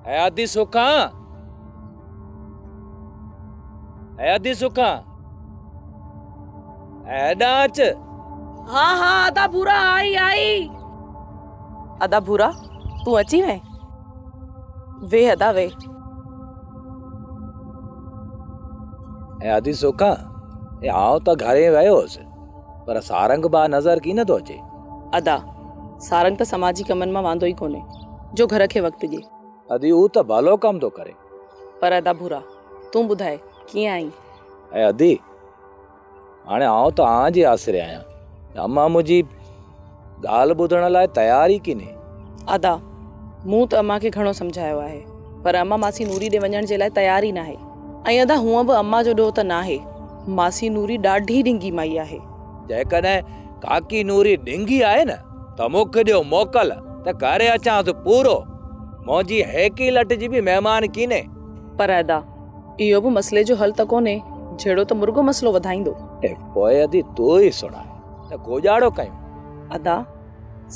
اي ادي سکان! اي ادي سکان! اي هيڏانهن اچ. ها ها ادا ڀورا آئي آئي. ادا ڀورا تون اچي وئين؟ ويهه ادا ويهه. اي ادي سکان! اي آئون ته گهرين ويو هوس پر سارنگ ڀاء نظر ڪين ٿو اچي. ادا سارنگ ته سماجي ڪمن مان واندو ئي ڪونهي جو گهر کي وقت ڏئي. ادي هو ته ڀلو ڪم ٿو ڪري. پر ادا ڀورا تون ٻڌاء ڪيئن آهين؟ اي ادي هاڻي آئون ته آن جي آسري آهيان. امان منهنجي ڳالهه ٻڌڻ لاء تيار ئي ڪينهي. ادا مون ته امان کي گهڻو سمجهايو آهي پر امان ماسي نوري ڏي وڃڻ جي لاء تيار ئي ناهي. ۽ ادا هونء به امان جو ڏوهه ته ناهي. ماسي نوري ڏاڍي ڏنگي مائي آهي. جيڪڏهن ڪاڪي نوري ڏنگي آهي نه ته مون کي ڏيو موڪل ته ڪري اچانس پورو. منهنجي هيڪي لٽ جي به مهمان ڪينهي. پر ادا اهو به مسئلي جو حل ته ڪونهي، جهيڙو ته مرڳو مسئلو وڌائيندو. پوء ادي تون ئي سڻاء ته ڪوڄاڙو ڪيون. ادا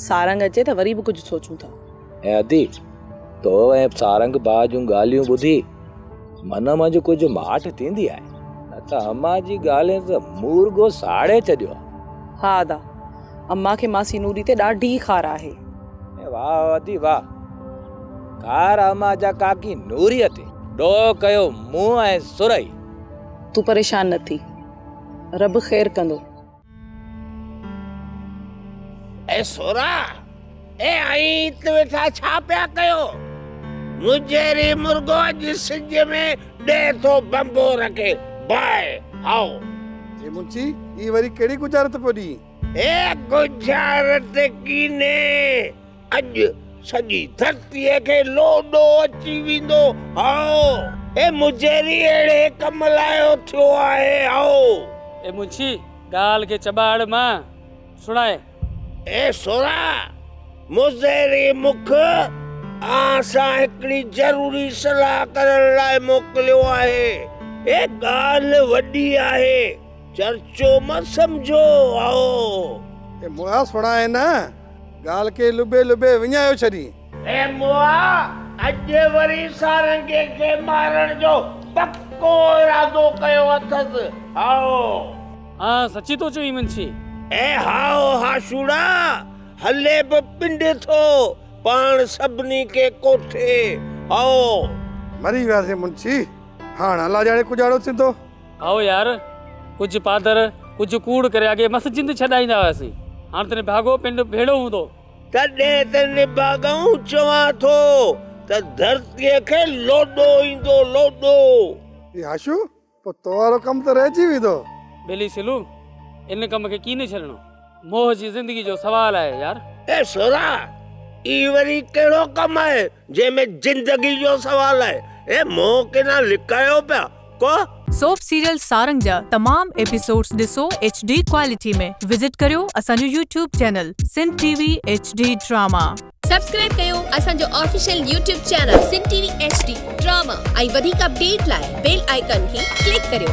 سارنگ اچي ته وري به ڪجهه سوچون ٿا. اي ادي تو ۽ سارنگ ڀاء جون ڳالهيون ٻڌي من منجهه ڪجهه ماٺ ٿيندي آهي، نه ته امان جي ڳالهين ته مورڳو ساڙي ڇڏيو آهي. ها ادا امان کي ماسي نوري تي ڏاڍي خار آهي. اي واهه ادي واهه، خار امان جا ڪاڪي نوريء تي، ڏوهه ڪيو مون ۽ سرهي. تون پريشان نه ٿي، رب خير ڪندو. اي سورا، اي ائين ات ويٺا ڇا پيا ڪيو؟ مجيري مرغو اڄ سج ۾ ڏي ٿو بنبو رکي، باهه، هائو. اي منشي، هي وري ڪهڙي ڳجهارت پيو ڏين؟ اي ڳجهارت ڪينهي، اڄ سڄي ڌرتيء کي لوڏو اچي ويندو، هائو! اي مجيري اهڙي ڪم لاء اٿيو آهي، هائو! اي منشي، ڳالهه کي چٻاڙ مان سڻاء. اي سورا! مزيري مک آن سان هڪڙي ضروري صلاح ڪرڻ لاء موڪليو آهي. اي ڳالهه وڏي آهي، چرچو مه سمجهو، هائو! اي موئا سڻاء نه، ڳالهه کي لڀي لڀي وڃايو ڇڏين. اي موئا! اڄ وري سارنگي کي مارڻ جو پڪو ارادو ڪيو اٿس. هائو! ها سچي ٿو چوين منشي. اي هائو هاشوڙا! هلي به پنڊ ٿو، پاڻ سڀني کي ڪوٺي. هائو! مري وياسين منشي! هاڻ الله ڄاڻي ڪجاڙو ٿيندو. هائو يار، ڪجهه پادر، ڪجهه ڪوڙ ڪري اڳي مس جند ڇڏائيندا هئاسين. هاڻ ته نڀاڳو پنڊ ڀيڙو هوندو. تڏهن ته نڀاڳئون چوان ٿو ته ڌرتيء کي لوڏو ايندو، لوڏو. اي هاشو، پوء تو وارو ڪم ته رهجي ويندو. ٻيلي سلو، ان ڪم کي ڪين ڇڏڻو. موهه جي زندگي جو سوال آهي يار. اي سورا، اي وري ڪهڙو ڪم آهي جنهن ۾ زندگي جو سوال آهي. اي منهن ڪنا لڪايو پيا ڪو. سوپ سيريل سارنگ جا تمام ايپيسوڊس ڏسو ايڇ ڊي ڪوالٽي ۾ وزٽ ڪريو اسان جو YouTube channel Sindh T V H D drama. Subscribe ڪيو اسان جو official YouTube channel Sindh T V H D drama ۽ وڌيڪ اپڊيٽ لاء بيل آئيڪان کي ڪلڪ ڪريو.